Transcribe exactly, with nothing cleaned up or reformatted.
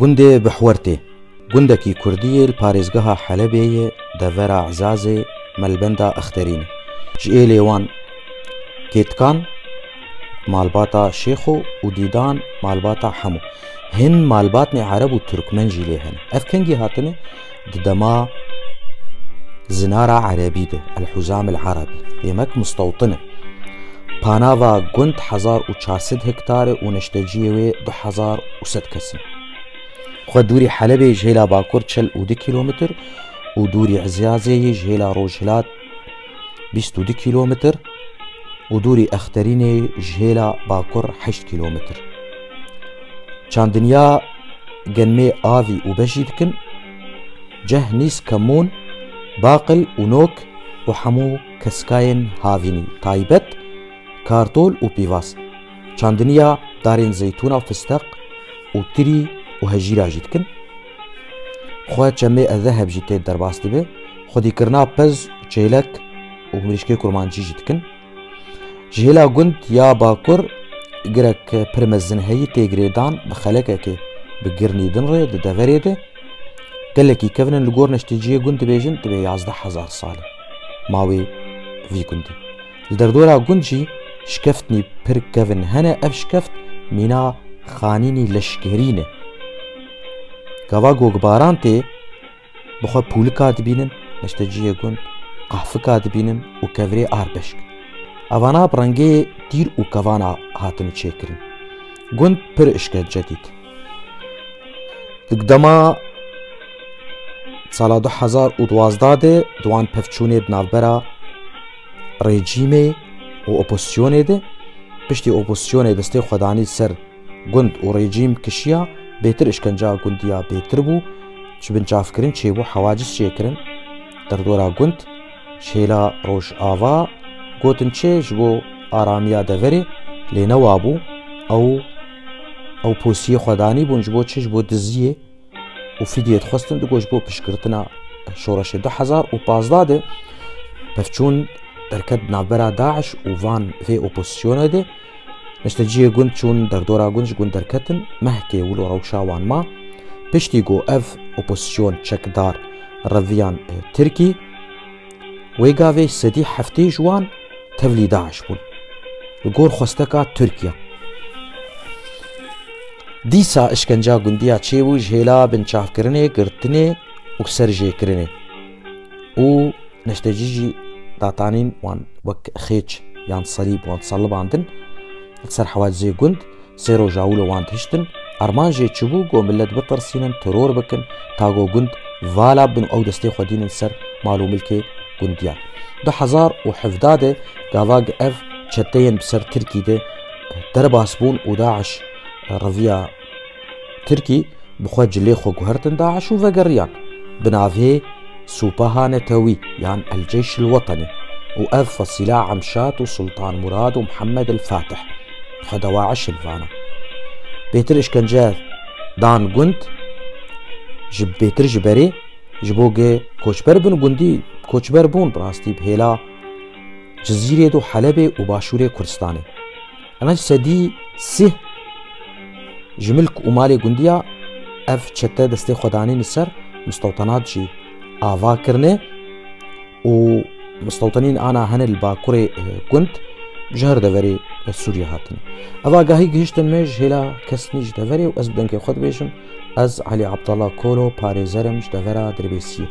Gundê Bihwertê, gundekî kurdî yê li parêzgeha Helebê yê, devera Ezazê, melbenda Exterînê. Ji êlê wan Kêtkan, malbata Şêxo û Dîdan, malbata Hemo. Hin malbatnê Ereb û Turkmen jî lê hene. Ev kengî hatine? Di dema zinara Erebî de, El Huzam El Erebî, demek mistewtin e. Panava gund hezar û çar sed hektar e û neşteciyê wê du hezar û sed kes in. Xwe dûrî Helebê ji hêla bakur çil û du kîlometr û dûrî Ezazê yê ji hêla rojhilat bîst û du kîlometr û dûrî Exterînê ji hêla bakur heşt kîlometr. Çandiniya genmê avî û beşî dikin, ceh, nîs, kemûn, baqil û nok û hemû keskayên havînî, taybet, kartol û pîvaz. Çandiniya darên zeytûna, fisteq û tirî û hejîra jî dikin. Xwe çemê Ezeheb jî tê derbas dibe. Xwedîkirina pez, çêlek û mirîşkê kurmancî jî dikin. Ji hêla gund ya bakur girek pir mezin heyî tê girêdan bi xelekekê bi girnî din rê di deverê de. Gelekî kevin in, li gor neşteciyê gund dibêjin dibe yazdeh hezar sal e mawê vî gundî. Li derdora gund jî şkeftnî pir kevin hene, ev şkeft mîna xanînî leşkerî ne. Gava gogbaran tê, bi xwe pûlika dibînin, neşteciyê gund, qehfika dibînin û kevirê arbeşk. Evana bi rengê tîr û kevana hatine çêkirin. Gund pir işkence dît. Di dema sala du hezar û duwazdeh de di wan pevçûnê di navbera rejîmê û opozisyonê de, piştî opozisyonê destê xwe danî ser gund û rejîm kişiya, bêtir işkenca gundiya bêtir bû, ji binçavkirin çêbû, hewaciz çêkirin. Derdora gund ji hêla Rojava gotin çê ji bo aramiya deverê, lê newa bû. Ew, ew posiyê xwe danî bûn ji bo çi? Ji bo diziyê û fîdyê dixwestin, digot ji bo piştgirtina şoreşê. Du hezar û pazdeh de pevçûn derket navbera DAIŞ û van vê opozisyonê de. Neşteciyê gund çûn derdora gund, ji gund derketin. Mehkê wilo rewşa wan ma. Piştî ku ev opozisyon çekdar reviyan, e, Tirkî, wê gavê sedî heftê ji wan tevlî DAIŞ bûn. Li gor xwesteka Tirkiye. Dîsa işkenca gundiya çêbû ji hêla binçavkirinê, girtinê û serjêkirinê. Û neştecî jî datanîn wan wek xêç yan selîb wan salibandin li ser hewacizê gund. Sê roja wilo wan dihiştin. Armanc jê çi bû? Ku millet bitirsînin, teror bikin, ta ku gund vala bin û ew destê xwe dînin ser mal û milkê gundiyan. Du hezar û hevdeh de gava ev çeteyên bi ser Tirkî de derbas bûn û DAIŞ reviya Tirkî, bi xwe cilê xwe guhertin DAIŞ û vegeriyan bi navê Supaha Netewî yan El Ceyş El Wetenî û ev Fesîla Emşat û Sultan Murad û Mihemed El Fatih, xwe DAIŞ li vana. Bêtir işkence dan gund, ji bêtir ji berê, ji bo ge koçber bin gundî, koçber bûn bi rastî bi hêla Cizîrê do Helebê û başûrê Kurdistanê. Ena sedî sih ji milk û malê gundiya ev çete destê xwe danîne ser, mistewtenat jî ava kirine û mistewtenîn ana hene li bakurê, e, gund ji her deverê, e, Sûriye hatine. Ev agahî gihiştin me ji hêla kesnî ji deverê û ez bi dengê xwe dibêjim, ez Elî Abdallah Kolo, parêzer im ji devera Dirbêsiyê.